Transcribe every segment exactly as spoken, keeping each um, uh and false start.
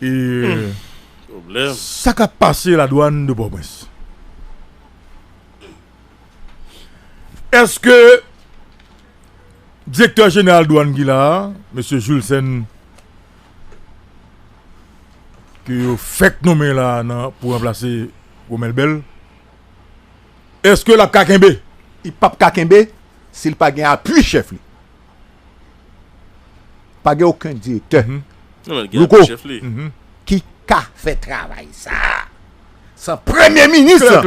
E sa k ap pase ladwann de Pòtoprens? Èske direktè jeneral dwann ki la a, mesye Julcène, ke yo fèk nonmen la nan, pou ranplase Romel Bell, èske l ap ka kenbe? Li p ap ka kenbe si l pa gen apui chèf li. Pa gen okenn direktè. Louko, ki ka fè travay sa a san premye minis lan?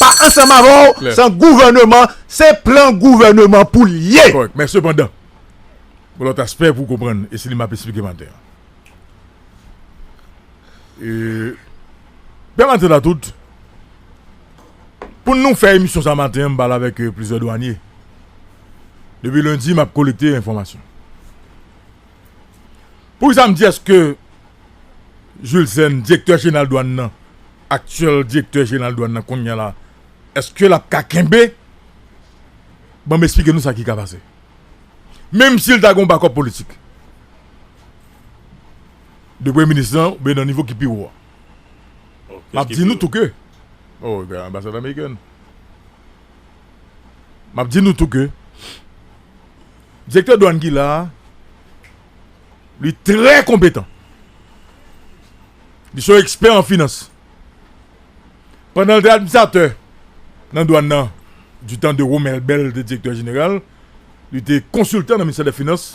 Pa ansanm avè w, san gouvèneman, se plan gouvèneman pou l ye. Kòrèk, men sepandan, gon lòt aspè pou w konprann, e se li m ap esplike maten an. E, pèmèt la tout, pou nou fè emisyon sa maten an, m pale avèk, e, plizyè dwanye. Depi lendi, m ap kolekte enfòmasyon. Poukisa m di èske Julcène, direktè jeneral dwann nan, aktyèl direktè jeneral dwann nan kounye a la, èske l ap ka kenbe? Ban m esplike nou sa ki ka pase. Menm si l ta gen yon bakòp politik de premye minis lan, oubyen nan nivo ki pi wo a. M ap di nou tou ke, oh, anbasad amerikèn. M ap di nou tou ke direktè dwann ki la a, li trè konpetan. Li se yon ekspè an finans. Pandan l te administratè nan dwann nan, du temps de Romel Bell te direktè jeneral, li te konsiltan nan ministè dè finans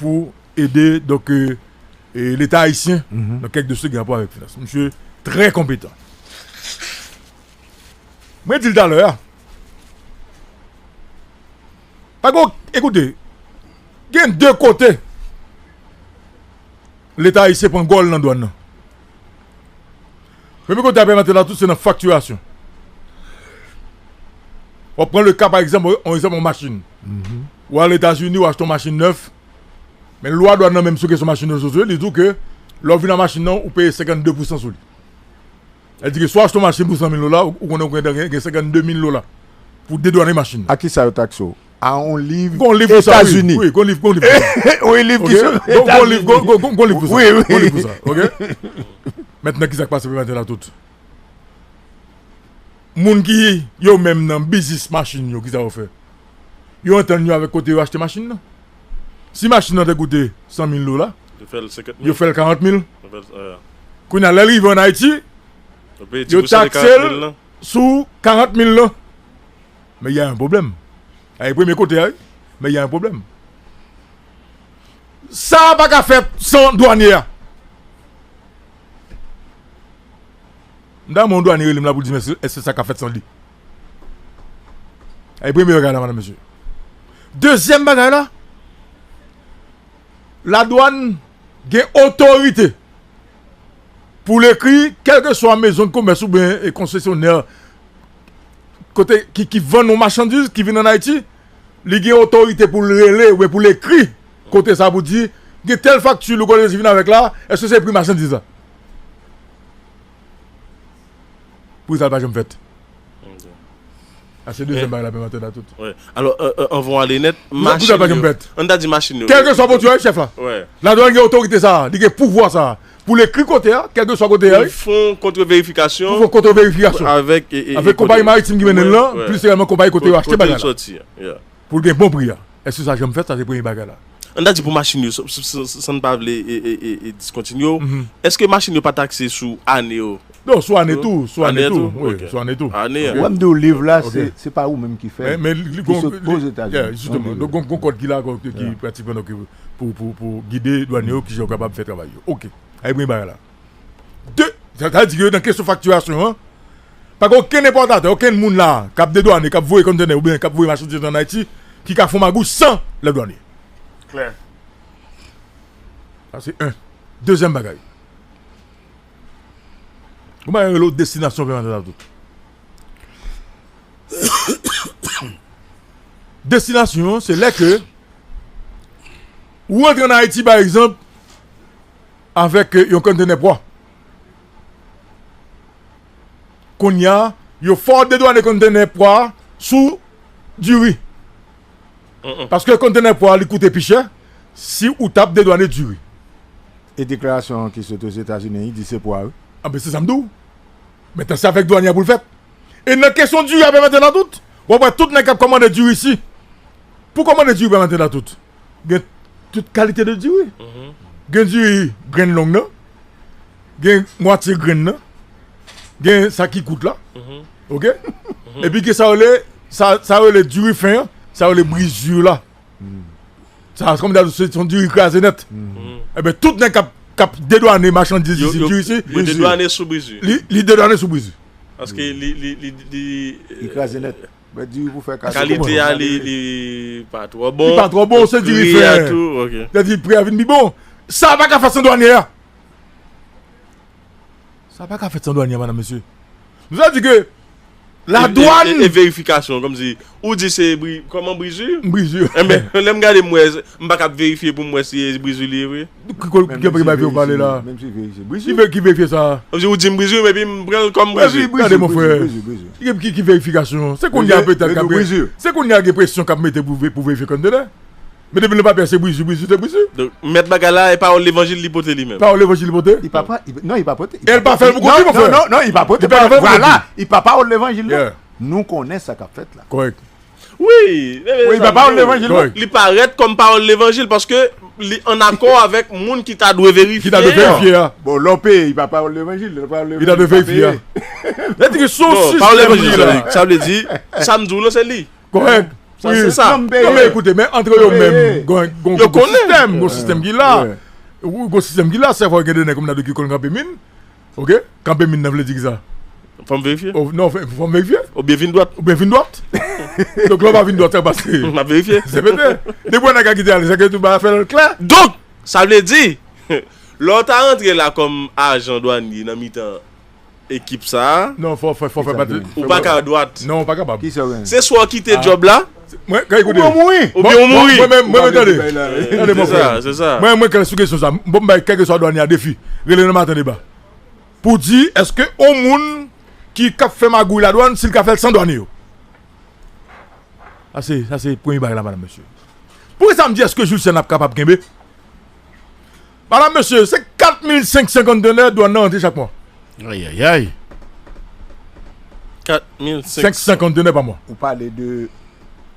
pou ede, donk, e, e, Leta ayisyen nan kèk dosye ki gen rapò avèk finans. Misye trè konpetan. Mwen di l talè a. Pa gen, ekoute, gen de kote Leta ayisyen pran gòl nan dwann nan. Premye kote a pèmèt la tout se nan faktirasyon. W ap pran le ka, pa egzanp, yon egzanp, yon machin. W al Etazini, w achte yon machin nèf, men lwa dwann nan menm sou kesyon machin nan, li di w ke lè w vin ak machin nan, ou peye senkannde pousan sou li. Sa vle di ke si w achte yon machin pou san mil dola, ou, ou konnen ou gen, gen, gen senkannde mil dola pou dedwane machin nan. A ki sa yo takse w? A yon liv Etazini. Wi, gon liv, gon liv pou sa. Wi, liv ki sou Etazini. Gon liv, gon, gon, gon, gon liv pou sa. Wi, wi. Gon liv pou sa, oke? Mentnan, ki sa k pase pou maten la tout? Moun ki yo menm nan biznis machin yo, ki sa yo fè? Yo antann yo avèk kote yo achte machin nan. Si machin nan te koute san mil dola, yo fè l karant mil. Kounye a, lè l rive ann Ayiti, yo takse l sou karant mil lan. Men y a yon pwoblèm. A, e premye kote a, wi. Men y a yon pwoblèm. Sa a pa ka fèt san dwanye a. M ta renmen yon dwanye rele m la pou l di m èske, èske sa ka fèt san li. A, e premye bagay la, madam, mesye. Dezyèm bagay la, ladwann gen otorite pou l ekri, kèlkeswa mezon de komès oubyen, e, konsesyonè, kote ki, ki vann yon machandiz ki vin ann Ayiti, li gen otorite pou l rele oubyen pou l ekri kote sa pou di, gen tèl fakti Louko Léger vin avèk la, èske se pri machandiz la? Pou sa l pa janm fèt. Sa se dezyèm bagay la, pèmèt la tout. Wi. Alò, e, e, anvan w ale nèt, machin yo, ann ta di machin yo. Kèlkeswa pwodui a, wi, chèf la. Wi. Ladwann gen otorite sa a, li gen pouvwa sa a. Pou l ekri kote a, kèlkeswa kote a, wi. Pou l fè yon kontre-verifikasyon. Avèk, e, e, avèk konpayi maritim ki mennen l lan, plis egalman konpayi kote yo achte bagay la. Pou l gen bon pri a. Èske sa janm fèt? Sa se premye bagay la. Ann ta di pou machin yo, san, san, san, san n pa vle, e, e, e, e, diskontinye w, èske machin yo pa takse sou ane yo? Non, sou ane tou, sou ane tou. Wi, sou ane tou. Ane a. Ou wè m di w liv la, se, se pa ou menm ki fè l. Men, men li, li ki sot Ozetazini. Jisteman. Donk, gon, gon kòd ki la, ki, ki pratikman, donk, pou, pou, pou gide dwanye yo, kijan yo kapab fè travay yo. Oke. Sa e premye bagay la. De, sa, sa vle di ke nan kesyon faktirasyon an, pa gen okenn enpòtatè, okenn moun la, k ap dedwane, k ap voye konntenè oubyen k ap voye machandiz ann Ayiti, ki ka fè yon magouy san lè dwanye. Klè. Sa se en. Dezyèm bagay. Ou pa rele w destinasyon pèmèt la tout. Destinasyon, se lè ke ou rantre ann Ayiti, pa egzanp, avèk, e, yon konntenè pwa. Kounye a, yo fè w dedwane konntenè pwa sou diri. Paske konntenè pwa, li koute pi chè si ou t ap dedwane diri. E deklarasyon ki sot Ozetazini, li di se pwa, wi. Anben, se sa m di w. Mentnan, se avèk dwanye a pou l fèt. E nan kesyon diri a, Pè Maten nan tout, w ap wè tout nèg k ap kòmande diri isi. Pou kòmande diri, Pè Maten nan tout, gen tout kalite de diri. Gen diri grenn long nan, gen mwatye grenn nan, gen sa ki kout la. Oke? Epi gen sa yo rele, sa, sa yo rele diri fen an, sa yo rele brizur la. Sa, kòm dal, se yon diri kraze nèt. Enben, tout nèg k ap, k ap dedwane machandiz isi, diri isi, yo dedwane sou brizur. Li, li dedwane sou brizur. Paske li, li, li, li, li kraze nèt. Bèt diri pou fè kase. Kalite a, li, li pa twò bon. Li pa twò bon, se diri fen. Pri a tou, oke. Sètadi pri a vin pi bon. Sa pa ka fèt san dwanye a. Sa pa ka fèt san dwanye a, madam, mesye. Nou sa di ke ladwàn. E, e, e verifikasyon, kòmsi, ou di se bri-, kòman, brizur? Brizur. Enben, lè m gade, m wè, m pa kab verifye pou m wè si e brizur li ye vre. Ki kò-, ki kò ki bay verifye w pale la? Menm si verifye. Ki ve-, ki verifye sa? Kòmsi ou di m brizur, epi m pran l kòm brizur. Gade, mon frè. Ki, ki, ki verifikasyon? Se kounye a petèt k ap gen, se kounye a gen presyon k ap mete pou ve-, pou verifye kòntenè. Men depi nan papye a se brizur, brizur, se brizur. Donk, mèt bagay la, e pawòl levanjil li pote li menm. Pawòl levanjil li pote? Li pa, pa, li, non, li pa pote. E l pa fè l pou kont li, mon frè. Non, non, non, li pa pote. Li pa fè l pou kont li. Vwala, li pa pawòl levanjil, non. Nou konnen sa k ap fèt la. Kòrèk. Wi, men, men, wi, li pa pawòl levanjil, non. Li parèt kòm pawòl levanjil paske li ann akò avèk moun ki ta dwe verifye. Ki ta dwe verifye a. Bon, lè w peye, li pa pawòl levanjil, lè w pawòl levanjil, li ta dwe verifye a. Lè di ke se yon sistèm li la. Sa vle di, sa m di w la, se li. Kòrèk. Sa, se sa. Non, men ekoute, men antre yo menm, gon, gon, gon sistèm, gon sistèm ki la. Gon sistèm ki la, sèlman gen de nèg kòm nan ki konn kanpe min. Oke? Kanpe min nan vle di ki sa? Fò m verifye. Oh, non, fò, fò m verifye. Oubyen vin dwat. Oubyen vin dwat. Donk, lè w pa vin dwat, sa pase. M ap verifye. Se pete. Depi w nèg a kite ale, sa ke tout bagay fè l klè. Donk, sa vle di, lè w ta rantre la kòm ajan dwanye nan mitan ekip sa a. Non, fò, fò, fò fè pati. Ou pa ka dwat. Non, ou pa kapab. Kisa w gen? Se swa w kite djòb la. Mwen, kay koute. Ou mouri. Oubyen ou mouri. Mwen, mwen, mwen, tande. Tande, mon frè. Se sa, se sa. Mwen, mwen, kèl sou kesyon sa. Bon, m bay kèlkeswa dwanye a defi. Rele nan Maten Deba. Pou di, èske yon moun ki, k ap fè magouy ladwàn, si l ka fè l san dwanye yo? Sa se, sa se premye bagay la, madam, mesye. Poukisa m di èske Jules Cène ap kapab kenbe? Madam, mesye, se kat mil senk san kòntenè dwàn nan rantre chak mwa. Ayayay. Kat mil senk san kòntenè pa mwa. Ou pale de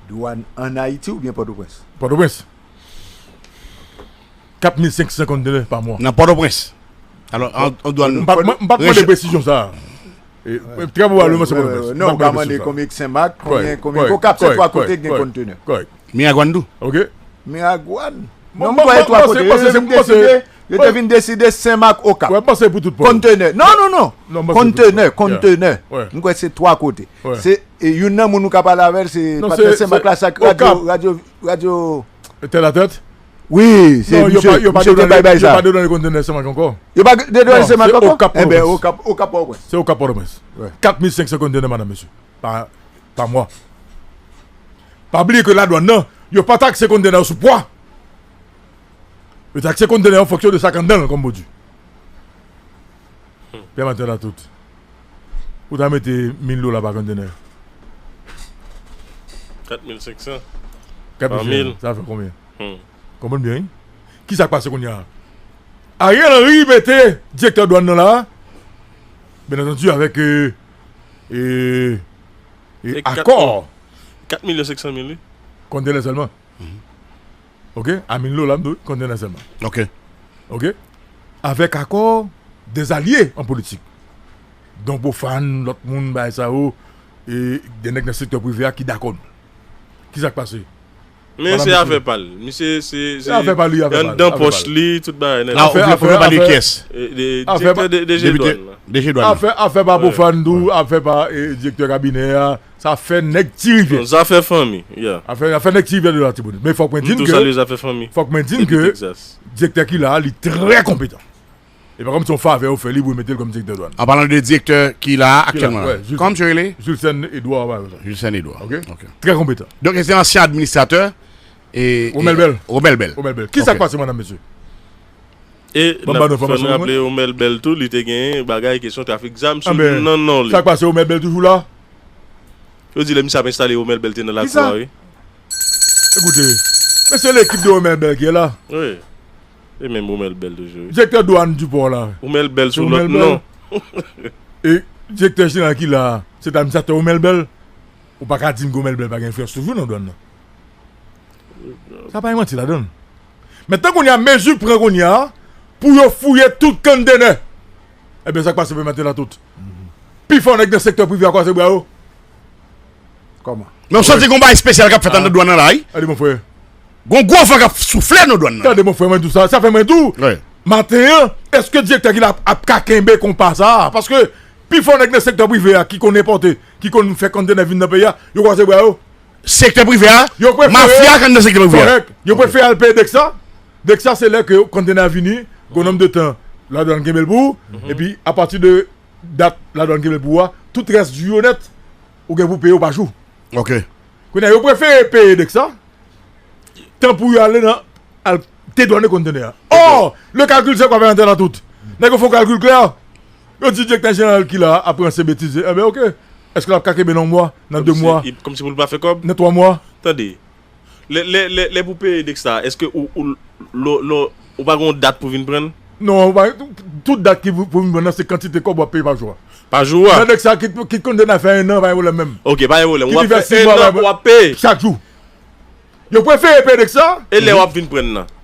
dwàn ann Ayiti oubyen Pòtoprens? Pòtoprens. Kat mil senk san kòntenè pa mwa. Nan Pòtoprens. Alò, an, an dwàn. M pa, m pa, m pa t mande presizyon sa a. E, trè pwobableman se Pòtoprens. Non, ou ka mande konbyen Senmak, konbyen, konbyen Okap, se twa kote gen kòntenè. Miragwàn tou. Oke. Miragwàn. Non, m kwè twa kote. Yo te vin deside, yo te vin deside Senmak, Okap. Kòntenè. Non, non, non. Kòntenè, kòntenè. M kwè se twa kote. Se, e, youn nan moun ou ka pale avè l, se patnè Senmak la, sa k radyo, radyo, radyo. Tèt a tèt? Wi, se misye, misye te bay bay sa. Yo pa dedwane kòntenè Senmak ankò. Yo pa dedwane Senmak ankò? Enben, Okap, Okap Pòtoprens. Se Okap Pòtoprens. Kat mil senk san kòntenè, madam, mesye. Pa, pa mwa. Pa bliye ke ladwàn nan, yo pa takse kòntenè yo sou pwa. Yo takse kòntenè yo an fonksyon de sa k anndan l kòm pwodui. Pè Maten la tout. Ou ta mete mil dola pa kòntenè? Kat mil senk san. Kat mil senk san, sa fè konbyen? Konprann byen, wi. Kisa k pase kounye a? Ariel Henry mete direktè dwàn nan la, byen antandi, avèk, e, e, e akò. Kat milyon senk san mil, wi. Kòntenè sèlman. Oke? A mil dola, m di w, kòntenè sèlman. Oke. Oke? Avèk akò dè zalye an politik. Don Pwofàn, lòt moun, bagay sa yo, e de nèg nan sektè prive a ki dakò nou. Kisa k pase? Men se afè pa l. Misye, se, se anndan pòch li, tout bagay nèt. Afè, afè, afè, afè, afè pa Pwofàn tou, afè pa, e, direktè kabinè a. Sa afè nèg Ti Rivyè. Zafè fanmi, yeah. Afè, afè nèg Ti Rivyè de Latibonit. Men fòk mwen di n ke, fòk mwen di n ke direktè ki la a, li trè konpetan. E pa kòm se yon favè yo fè li pou yo mete l kòm direktè dwàn. An palan de direktè ki la a aktyèlman la. Kòman misye rele? Julcène Edouard, pa egzanp. Julcène Edouard. Oke? Oke. Trè konpetan. Donk, se ansyen administratè, e, Romel Bell. Romel Bell. Romel Bell. Kisa k pase, madam, mesye? E n ap fè n raple Romel Bell tou, li te gen bagay kesyon trafik zam sou nan non li. Sa k pase, Romel Bell toujou la? Yo di lè misye ap enstale, Romel Bell te nan lakou a, wi. Ekoute, men se lekip de Romel Bell ki la. Wi. E menm Omèl Bèl toujou, wi. Direktè dwàn Dipò la. Omèl Bèl sou lòt non. E direktè jeneral ki la a, se t administratè Omèl Bèl. Ou pa ka di m ke Omèl Bèl pa gen enfliyans toujou nan dwàn nan. Sa pa gen manti ladan l. Mentnan kounye a, mezi pran kounye a pou yo fouye tout kontenè. Ebyen, sa k pase pou maten la tout? Pifò nèg nan sektè prive a kwaze bra yo. Kòman? Men w santi gen yon bagay espesyal k ap fèt anndan dwàn nan la, wi. Tande, mon frè. Gon gwo van k ap soufle nan dwàn nan. Tande, mon frè, mwen di w sa. Sa fè mwen di w, maten an, èske direktè ki la ap, ap ka kenbe konpa sa a? Paske pifò nèg nan sektè prive a ki konn enpòte, ki konn fè kontenè vin nan peyi a, yo kwaze bra yo. Sektè prive a, mafya k anndan sektè prive a. Kòrèk. Yo prefere al peye Deksa. Deksa, se lè ke kontenè a vini, gon nonb de tan ladwàn kenbe l pou ou, epi apati de dat ladwàn kenbe l pou ou a, tout rès di yo nèt, ou gen pou peye yo pa jou. Ok. Kounye a, yo prefere peye Deksa, tan pou yo ale nan, al dedwane kontenè a. Ò, le kalkil se kwa, Bènatè nan tout. Nèg yo fè yon kalkil klè. Yo di direktè jeneral ki la a ap ranse betize. Enben, ok. Èske l ap ka kenbe nan yon mwa, nan de mwa, kòmsi pou l pa fè kòb? Nan twa mwa? Tande. Lè, lè, lè, lè pou peye Deksa, èske ou, ou, lo, lo, ou pa gen yon dat pou vin pran l? Non, ou pa, tout dat ki pou, pou vin pran nan, se kantite kòb w ap peye pa jou a. Pa jou a? Nan Deksa, kit, kit kontenè a fè en an, pa gen pwoblèm menm. Ok, pa gen pwoblèm. W ap fè en an, w ap peye chak jou. Yo prefere peye Deksa. E lè w ap vin pran l nan?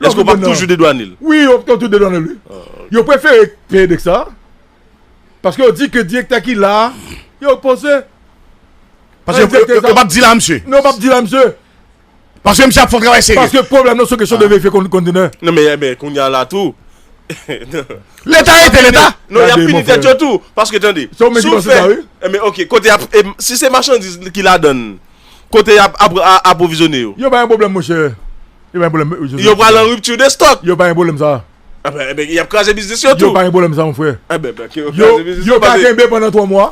Èske w p ap toujou dedwane l? Wi, yo toujou dedwane l, wi. Yo prefere peye Deksa. Paske yo di ke direktè ki la a, yo poze. Paske yo, yo, yo p ap di l a misye. Non, yo p ap di l a misye. Paske misye ap fè yon travay serye. Paske pwoblèm nan se yon kesyon de verifye kon-, kontenè. Non, men, men, kounye a la tou. Leta rete Leta. Non, y ap pini tèt yo tou. Paske, tande, si w fè, enben, ok, kote y ap, e, si se machandiz ki ladan l, kote y ap, ap, a, apwovizyone yo? Yo pa gen pwoblèm, monchè. Yo pa gen pwoblèm. Yo pral an ripti de stòk. Yo pa gen pwoblèm sa. Enben, enben, y ap kraze biznis yo tou. Yo pa gen pwoblèm sa, mon frè. Enben, ben, yo kraze biznis yo, yo ka kenbe pandan twa mwa.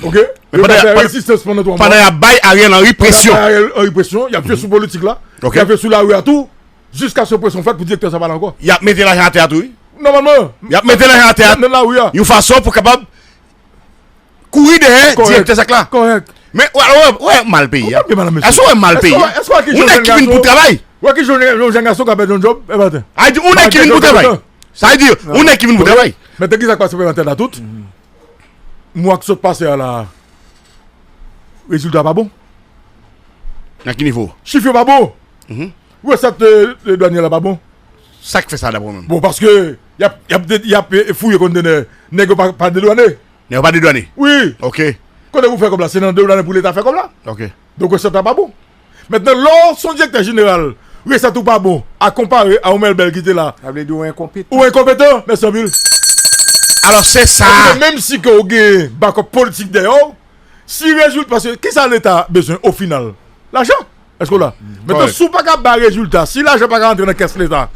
Ok? Yo ka fè rezistans pandan twa mwa. Pandan y ap bay Ariel Henry presyon. Pandan y ap bay Ariel Henry presyon, y ap jwe sou politik la. Ok. Y ap jwe sou lari a tou. Jiskaske presyon fèt pou direktè sa pa la ankò. Y ap mete lajan atè a tou, wi. Nòmalman. Y ap mete lajan atè a. Nan lari a. Yon fason pou kapab kouri dèyè direktè sa k la. Kòrèk. Men, w, w, w wè mal peyi a. Èske w wè mal peyi a? Yon nèg ki vin pou travay. Wè ki jèn, yon jèn gason ka pèdi yon djòb, e maten. Sa vle di, yon nèg ki vin pou travay. Sa vle di, yon nèg ki vin pou travay. Men te ki sa k pase pou maten la tout? Mwa k sot pase a la, rezilta pa bon. Nan ki nivo? Chif yo pa bon. Resèt, e, e, dwanyè la pa bon. Sa k fè sa, daprè w menm? Bon, paske y ap, y ap de-, y ap, e, fouye kontenè. Nèg yo pa, pa dedwane. Nèg yo pa dedwane? Wi. Ok. Kote pou fè kòb la? Se nan dedwane pou Leta fè kòb la. Ok. Donk, resèt la pa bon. Mentnan, lè w se yon direktè jeneral, resèt ou pa bon, a konpare a Omèl Bèl ki te la. Sa vle di w enkonpetan. Ou enkonpetan, mèsi anpil. Alò, se sa. Paske menm si ke w gen bakòp politik dèyè w, si rezilta, paske kisa Leta bezwen o final? Lajan. Èske w la? Mentnan, si w pa ka bay rezilta, si lajan pa ka rantre nan kès Leta,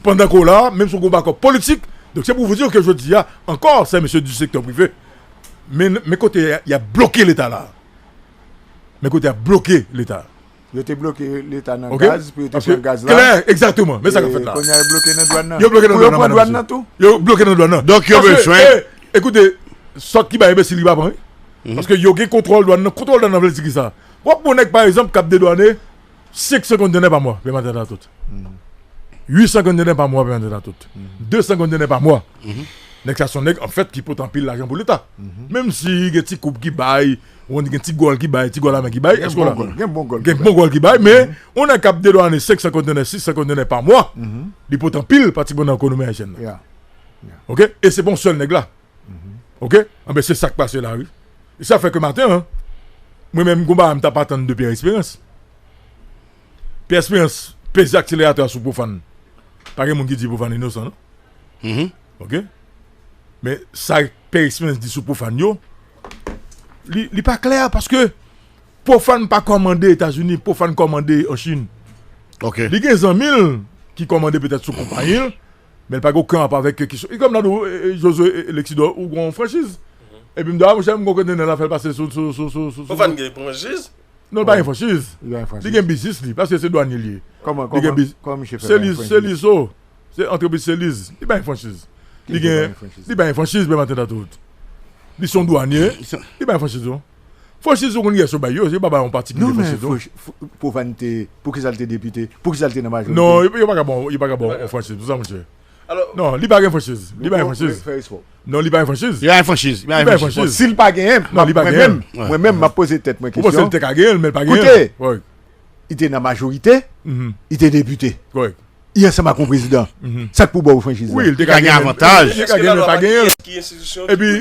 pandan ke w la, menm si w gen yon bakòp politik, donk se pou w di ke jodi a, ankò, se mesye di sektè prive. Men, men kote y ap bloke Leta la. Men kote y ap bloke Leta. Yo te bloke Leta nan gaz pou yo te pran gaz la. Klè, egzakteman. Men sa k ap fèt la. Kounye a yo bloke nan dwàn nan. Yo bloke nan dwàn nan, madanm, mesye. Yo bloke nan dwàn nan. Donk yo bezwen. Paske, e, ekoute, sòt ki bay enbesil ki pa pran, wi. Paske yo gen kontwòl dwàn nan. Kontwòl dwàn nan vle di kisa? W ap wè nèg, pa egzanp, k ap dedwane senk san kontenè pa mwa, Bènatè la tout. Uit san kontenè pa mwa, Bènatè la tout. De san kontenè pa mwa. Nèg sa se yon nèg, anfèt, ki pote anpil lajan pou Leta. Menm si gen ti koub ki bay, ou gen ti gòl ki bay, ti gòl a men ki bay, èske w la? Gen bon gòl, gen bon gòl ki bay, men yon nèg k ap dedwane senk san kontenè, sis san kontenè pa mwa, li pote anpil, pratikman, nan ekonomi ayisyèn nan. Ok? E se pa yon sèl nèg la. Ok? Anben, se sa k pase la, wi. E sa fè ke maten an, mwen menm, gon bagay m t ap atann de Pierre Espérance. Pierre Espérance peze akseleratè a sou Pwofàn. Pa gen moun ki di Pwofàn inosan, non? Ok? Men sa Pierre Espérance di sou Pwofàn yo, li, li pa klè, paske Pwofàn pa kòmande Etazini, Pwofàn kòmande an Chin. Ok. Li gen zanmi l ki kòmande petèt sou konpayi l, men l pa gen okenn rapò avèk kesyon. E kòm nan do, e, e, Josué, e, e, Lexidor, ou gen yon franchiz. Epi m di, a, monchè, m gen yon kontenè la, fè l pase sou, sou, sou, sou, sou, sou. Pwofàn gen franchiz? Non, li pa gen franchiz. Li gen franchiz. Li gen biznis li, paske se dwanye li ye. Kòman, kòman, kòman misye fè pa gen franchiz? Se li, se li, so. Se antrepriz, se li. Li pa gen franchiz. Li gen, li pa gen franchiz, men maten la tout. Li se yon dwanye. Li pa gen franchiz, non. Franchiz, ou konn kiyès yo bay yo, yo pa bay yon patikilye franchiz, non. Pwofàn te, poukisa l te depite, poukisa l te nan majorite? Non, yo pa ka ba w franchiz pou sa, monchè. Non, li pa gen franchiz. Li pa gen franchiz. Non, li pa gen franchiz. Li pa gen franchiz. Si l pa genyen, mwen menm, mwen menm, m ap poze tèt mwen kesyon. Ou panse l te ka genyen l, men l pa genyen l. Koute, li te nan majorite, li te depite. Li ansanm ak yon prezidan. Sa k pou ba w franchiz la? Wi, li te ka gen avantaj. Li te ka gen, men pa genyen. Epi,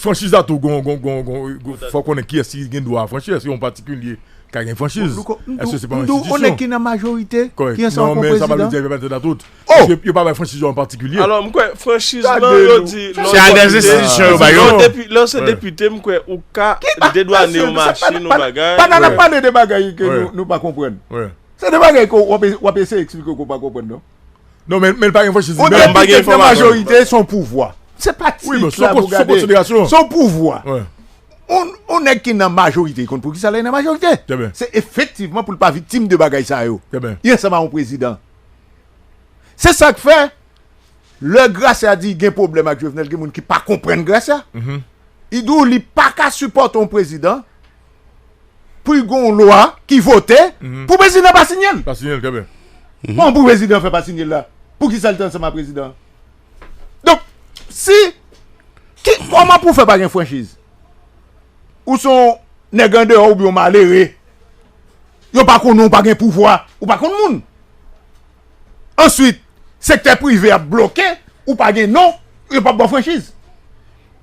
franchiz la tou, gon, gon, gon, gon, fò w konnen kiyès ki gen dwa a franchiz. Èske yon patikilye ka gen franchiz? Èske se pa yon enstitisyon? Yon nèg ki nan majorite, ki ansanm ak yon prezidan. Kòrèk. Non, men sa pa vle di yo pa mete la tout. Yo pa bay franchiz yo an patikilye. Alò, m kwè franchiz lan, yo di, se a dè enstitisyon yo ba yo. Lè w se depite, m kwè ou ka dedwane yon machin, yon bagay. Pandan n ap pale de bagay ke nou pa konprann. Se de bagay ke w ap, w ap eseye eksplike ke w pa konprann, non? Non, men, men l pa gen franchiz li menm. Yon depite nan majorite, se yon pouvwa. Se pa tit la pou gade. Se yon pouvwa. Yon, yon nèg ki nan majorite, konn poukisa l nan majorite. Se efektivman pou l pa viktim de bagay sa yo. Li ansanm ak yon prezidan. Se sa k fè, lè Gracia di gen pwoblèm ak Jovenel, gen moun ki pa konprann Gracia. Li di w li pa ka sipòte yon prezidan pou l gen yon lwa ki vote pou prezidan pa siyen l. Pa siyen l, trè byen. Bon, pou prezidan fè pa siyen l la, poukisa l te ansanm ak prezidan? Donk, si, ki, kòman pou fè pa gen franchiz? Ou se yon nèg andeyò oubyen yon malere. Yo pa konnen w, ou pa gen pouvwa, ou pa konn moun. Answit, sektè prive ap bloke, ou pa gen non, yo p ap ba w franchiz.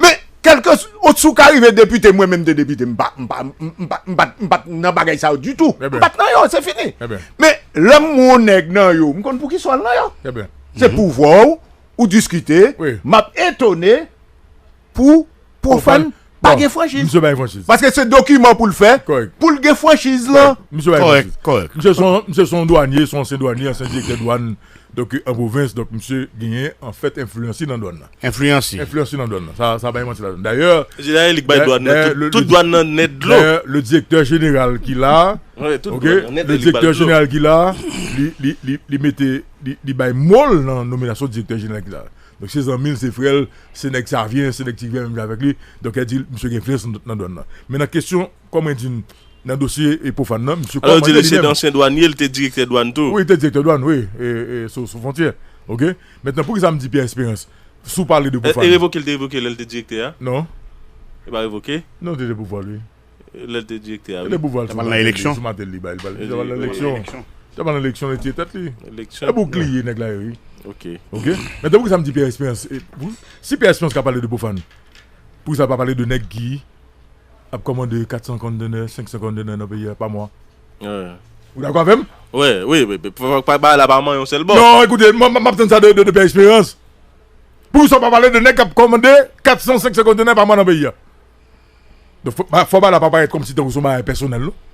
Men, kèlke, si w ka rive depite, mwen menm te depite, m pa, m pa, m pa, m pa, m pa t nan bagay sa yo ditou. M pa t nan yo, se fini. Men, lè m wè yon nèg nan yo, m konn poukisa l nan yo. Se pouvwa w, ou diskite, m ap etone, pou Pwofàn pa gen franchiz. Misye pa gen franchiz. Paske se dokiman pou l fè, pou l gen franchiz lan. Misye pa gen franchiz. Kòrèk, kòrèk. Misye se yon, misye se yon dwanye, se yon ansyen dwanye, ansyen direktè dwàn, donk, an pwovens, donk, misye genyen, anfèt, enfliyans li nan dwàn nan. Enfliyans li. Enfliyans li nan dwàn nan. Sa, sa pa gen manti ladan. Dayè, dayè, li k bay dwàn nan, tout, tout dwàn nan nèt dlo. Dayè, le direktè jeneral ki la, le direktè jeneral ki la, li, li, li, li mete, li, li bay mo l nan nominasyon direktè jeneral ki la. Donk, se zanmi l, se frè l, se nèg Savyen, se nèg Ti Rivyè menm jan avèk li. Donk, e di, misye gen enfliyans nan, nan dwàn nan. Men nan kesyon, kòm mwen di n, nan dosye e Pwofàn nan, misye kòmande li menm. Alò, yo di l se ansyen dwanye, li te direktè dwàn tou. Wi, li te direktè dwàn, wi, e, e, sou, sou fwontyè. Oke? Mentnan, poukisa m di Pierre Espérance? Si w pale de Pwofàn. E, e revoke l te revoke lè l te direktè a? Non. Li pa revoke? Non, li te pouvwa, wi. Lè l te direktè a, wi. Li te pouvwa, l te pral nan eleksyon. Sou Martelly, li bay, li pral nan eleksyon. Li te pral nan eleksyon, li te tèt li. Eleksyon. E boukliye nèg la ye, wi. Oke. Oke? Mentnan, poukisa m di Pierre Espérance? E, pou, si Pierre Espérance ka pale de Pwofàn, poukisa l pa pale de nèg ki ap kòmande kat san kontenè, senk san kontenè nan peyi a pa mwa? Ou dakò avè m? Wi, wi, wi. Fò, fò pa bagay la pa manyen yon sèl bò. Non, ekoute, m, m, m ap tann sa de, de, de Pierre Espérance. Poukisa w pa pale de nèg k ap kòmande kat san, senk san kontenè pa mwa nan peyi a? Donk, fò, fò bagay la pa parèt kòmsi tankou se yon bagay pèsonèl, non.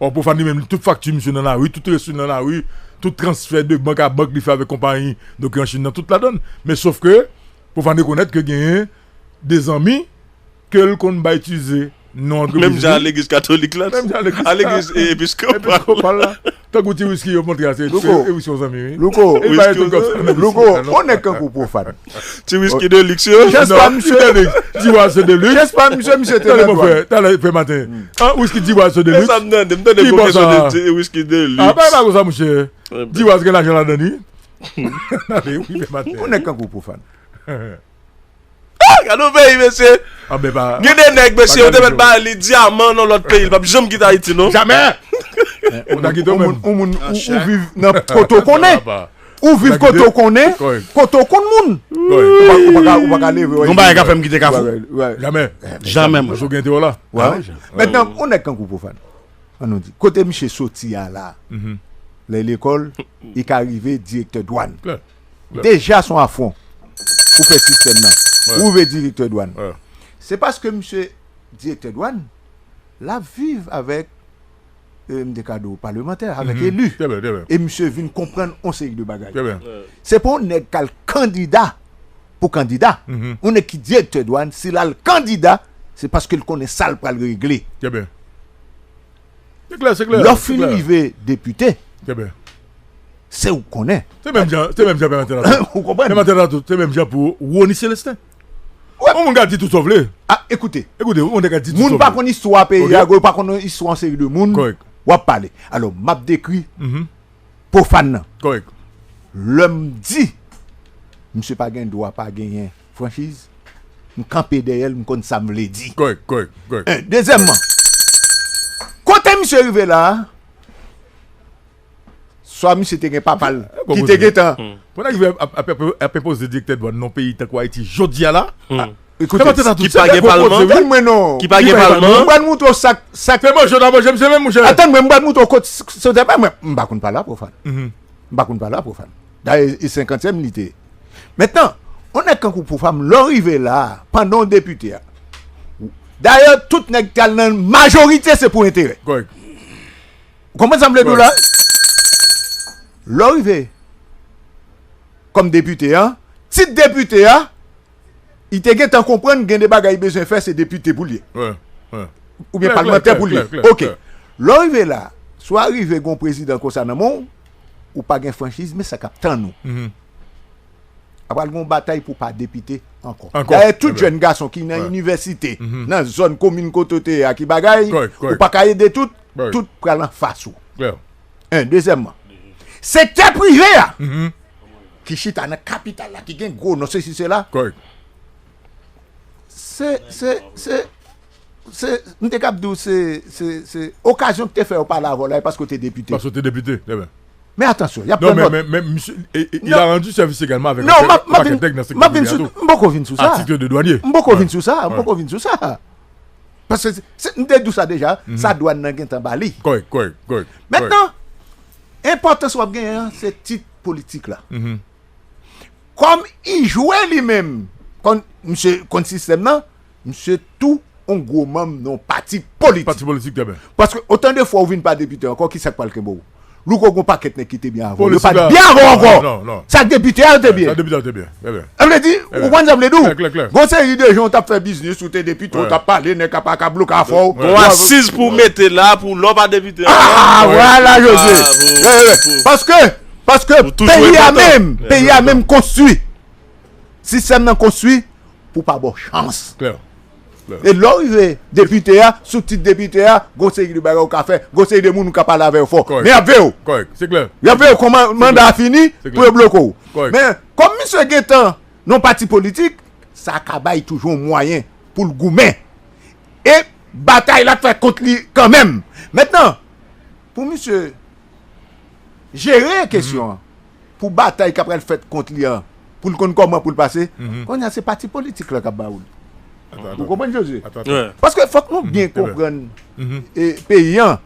Ò, Pwofàn li menm, tout fakti misye nan lari, tout rès li nan lari, tout transfè de bank a bank li fè avèk konpayi, donk, an Chin nan, tout ladann. Men sof ke, Pwofàn rekonèt ke genyen de zanmi ke l konn bay itilize non antrepriz li. Menm jan a legliz katolik la. Menm jan a legliz, a legliz episkopal la. Tankou Ti Whisky yo montre a, se, e Whisky yon zanmi, wi. Louko, e bay tout kòb sa nan Louko, yon nèg kankou Pwofàn. Ti Whisky de luxe yo. Chans pa misye. Diwa se de luxe. Chans pa misye, misye te nan dwàn. Talè, frè, talè, frè Maten. An, Whisky Diwa se de luxe. Sa m tande, m tande pwofesè de Whisky de luxe. A, pa, pa konsa, monchè. Diwa gen lajan ladan li. Tande, wi, frè Maten. Yon nèg kankou Pwofàn. Ah, gade yon peyi, mesye. Gen de nèg, mesye, yo te mèt ba li dyaman nan lòt peyi. Li p ap janm kite Ayiti, non. Jamè. Ou ta kite ou menm. Yon moun, ou viv nan kote w konnen. Ou viv kote w konnen, kote w konn moun. Ou pa, ou pa ka, ou pa ka leve. Yon bagay ka fè m kite Kafou. Jamè. Jamè, mwen. Paske w gen enterè w la. Mentnan, yon nèg kankou Pwofàn. Ann nou di, kote misye soti a la, lè lekòl, li ka rive direktè dwàn. Deja se yon afwon pou fè sistèm nan. Ou rive direktè dwàn. Se paske misye direktè dwàn, l ap viv avèk, e, m te ka di w palemantè, avèk eli. E misye vin konprann yon seri de bagay. Se pa yon nèg k al kandida pou kandida. Yon nèg ki direktè dwàn, si l al kandida, se paske l konnen sa l pral regle. Se klè, se klè. Lè w fin rive depite, se ou k konnen. Se menm jan, se menm jan pèmèt la tou. Ou konprann? Pèmèt la tou, se menm jan pou Rony Célestin. Wi, Yon moun ka di tout sa w vle. Ah, ekoute. Ekoute, yon moun ka di tout sa w vle. Moun pa konn istwa peyi a, yo pa konn istwa yon seri de moun. Kòrèk. W ap pale. Alò, m ap dekri pwofàn nan. Kòrèk. Lè m di, misye pa gen dwa pa genyen franchiz, m kanpe dèyè l, m konn sa m vle di. Kòrèk, kòrèk, kòrèk. En, dezyèmman, kote misye rive la a, swa misye te gen papa l ki te gentan. Pou nèg ap, ap, ap, ap enpoze direktè dwàn nan peyi tankou Ayiti jodi a la. Ekoute, ki pa gen palman, ki pa gen palman. Mwen pral moutre w sa k, sa k. Se manje w ta manje, m se menm, monchè. Atann, mwen pral moutre w kot, se, se, mwen, m pa konn pale a pwofàn. M pa konn pale a pwofàn. Dayè, e senkantyèm li te ye. Mentnan, yon nèg kankou pwofàn, lè w rive la a, pandan w depite a. Dayè, tout nèg k al nan majorite, se pou enterè. Kòrèk. Ou konprann sa m vle di w la? Lè w rive kòm depite a, tit depite a, li te gentan konprann gen de bagay li bezwen fè, se depite pou l ye. Wi, wi. Oubyen palmantè pou l ye. Klè, klè, klè, klè. Oke. Lè w rive la, swa rive gen yon prezidan konsa nan men w, ou pa gen franchiz, men sa k ap tann ou. Ap pral gen yon batay pou pa depite ankò. Ankò. Dayè, tout jèn gason ki nan inivèsite, nan zòn komin kote w te ye a, ki bagay, ou pa ka ede tout, tout pral anfas ou. Klè. En, dezyèmman, sektè prive a, ki chita nan kapital la, ki gen gwo non, sesi, sela, se, se, se, se, m te kab di w, se, se, se okazyon ki te fè yo pale avè w la, e paske w te depite. Paske w te depite, trè byen. Men atansyon, y ap pran vòt. Non, men, men, men, misye, e, e, il a rendu service également avec un pakèt nèg nan sektè prive a tou. M poko vin sou sa. À titre de douanier. M poko vin sou sa, m poko vin sou sa. Paske se, se, m te di w sa deja, sa dwàn nan gentan ba li. Kòrèk, kòrèk, kòrèk. Mentnan, enpòtans w ap genyen an, se tit politik la. Kòm li jwe li menm, kòm misye konn sistèm nan, misye tou yon gwo manm nan yon pati politik. Pati politik, trè byen. Paske otan de fwa ou vin pa depite ankò, kisa k pral kenbe w? Louko, gon pakèt nèg ki te byen avè w. Yo pa t byen avè w ankò. Non, non. Sa k depite a, yo te byen. Sa depite a, yo te byen. Trè byen. Sa vle di, ou konprann sa m vle di w? Klè, klè, klè. Gon seri de jan w t ap fè biznis, ou te depite, ou t ap pale, nèg ka pa ka bloke afè w. Gon asiz pou w mete la, pou lè w pa depite ankò. Ah, vwala, Jozye. Paske, paske peyi a menm, peyi a menm konstwi. Sistèm nan konstwi pou pa ba w chans. Klè. Klè. E lè w rive depite a, sou tit depite a, gon seri de bagay ou ka fè, gon seri de moun ou ka pale avè yo fò. Kòrèk. Men y ap veye w. Kòrèk, se klè. Y ap veye w kòman manda a fini, pou yo bloke w. Kòrèk. Men, kòm misye gentan nan yon pati politik, sa ka bay toujou yon mwayen pou l goumen. E batay la fèt kont li kanmenm. Mentnan, pou misye jere kesyon an, pou batay k ap pral fèt kont li an, pou l konn kòman pou l pase, kounye a se pati politik la k ap ba ou l. Ou konprann, Jozye? Paske fòk nou byen konprann, e, peyi an.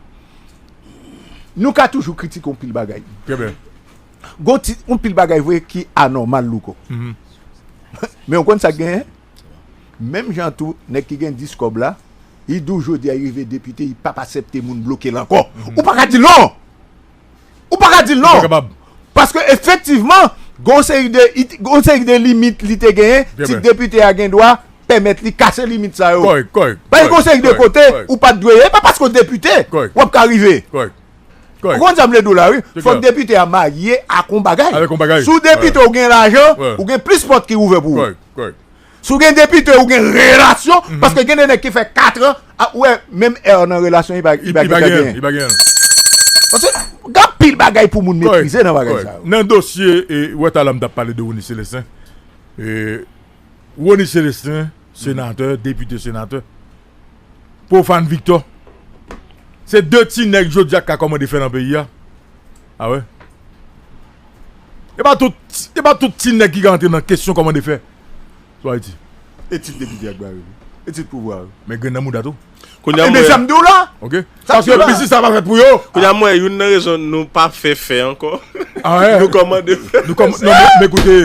Nou ka toujou kritike yon pil bagay. Trè byen. Gon ti, yon pil bagay vre ki anòmal, Louko. Men ou konn sa k genyen? Menm jan tou, nèg ki gen dis kòb la, li di w jodi a li rive depite, li p ap aksepte moun bloke l ankò. Ou pa ka di l non! Ou pa ka di l non! Ou pa kapab. Paske efektivman, gon seri de, gon seri de limit li te genyen, tit depite a gen dwa pèmèt li kase limit sa yo. Kòrèk, kòrèk. Paske gon seri de kote, ou pa t dwe ye, e pa paske w depite, w ap ka rive. Kòrèk. Ou konn sa m vle di w la, wi. Fòk depite a marye ak yon bagay. Avèk yon bagay. Si w depite, ou gen lajan, ou gen plis pòt ki ouvè pou ou. Kòrèk, kòrèk. Si w gen depite, ou gen relasyon, paske gen de nèg ki fè katran, a, ou wè, menm è nan relasyon, li pa, li pa gentan genyen. Li pa genyen. Paske, gen anpil bagay pou moun metrize nan bagay sa yo. Nan dosye, e, wè talè m t ap pale de Rony Célestin. E, Rony Célestin, senatè, depite senatè. Profane Victor. Se de ti nèg jodi a k ka kòmande fè nan peyi a. A wè. E pa tout, e pa tout ti nèg ki ka antre nan kesyon kòmande fè sou Ayiti. E tit depite ak bagay yo. E tit pouvwa yo. Men grenn nan mouda tou. Kounye a, e men mwen, sa m di w la. Oke. Paske biznis sa pa fèt pou yo. Kounye a, mwen, youn nan rezon nou pa fè fè ankò. A wè. Nou kòmande fè. Nou kòm, non, men, men koute,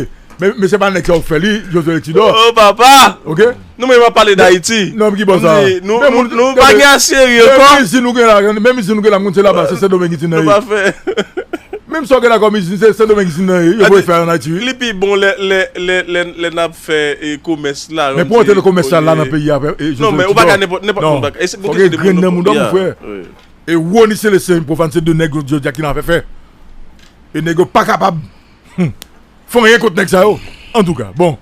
men, men se pa nèg sa w fè li, Josué Letidor. Oh, papa. Oke? Nou menm ap pale d Ayiti. Non, ki bò sa? Nou, nou, nou pa gen a serye ankò. Menm izin nou gen la, menm izin nou gen la, moun se laba, se Sendomeng izin nan ye. Nou pa fè. Menm sa w gen la kòm izin, se Sendomeng izin nan ye. Yo voye fè an Ayiti, wi. Li pi bon lè, lè, lè, lè, lè n ap fè, e, komès la. Men pou antre nan komès la, la nan peyi a, e, Josué Letidor. Non, men ou pa ka nenpòt, nenpòt moun pa ka. Fòk gen grenn nan mouda w, mon frè. E Rony Célestin, Profane, se de nèg yo jodi a ki nan afè fè. E nèg yo pa kapab, hmm, fè anyen kont nèg sa yo. Antouka, bon.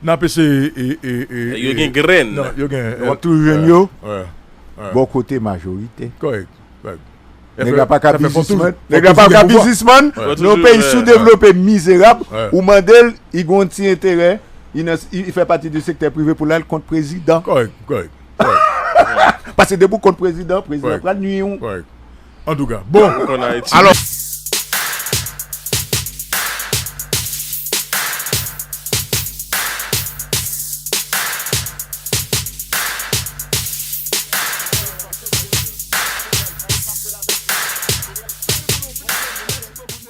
N ap eseye e, e, e, Yo e- gen grenn. Non, yo gen W ap toujou jwenn yo Ouais, ouais. Bò kote majorite. Kòrèk. Kòrèk. Nèg la pa ka biznisman. Fò Nèg la pa touzour ka gen pouvwa. Biznisman Fò nan toujou, peyi ouais. Soudevlope mizerab. Ouais. Ou mande l, li gen yon ti enterè. Li nan- li fè pati di sektè prive pou l al kont prezidan. Kòrèk, kòrèk, kòrèk, Paske depi w kont prezidan, prezidan Ouais. pral nwi w. Kòrèk. Antouka, bon. Konn Ayiti. Alò,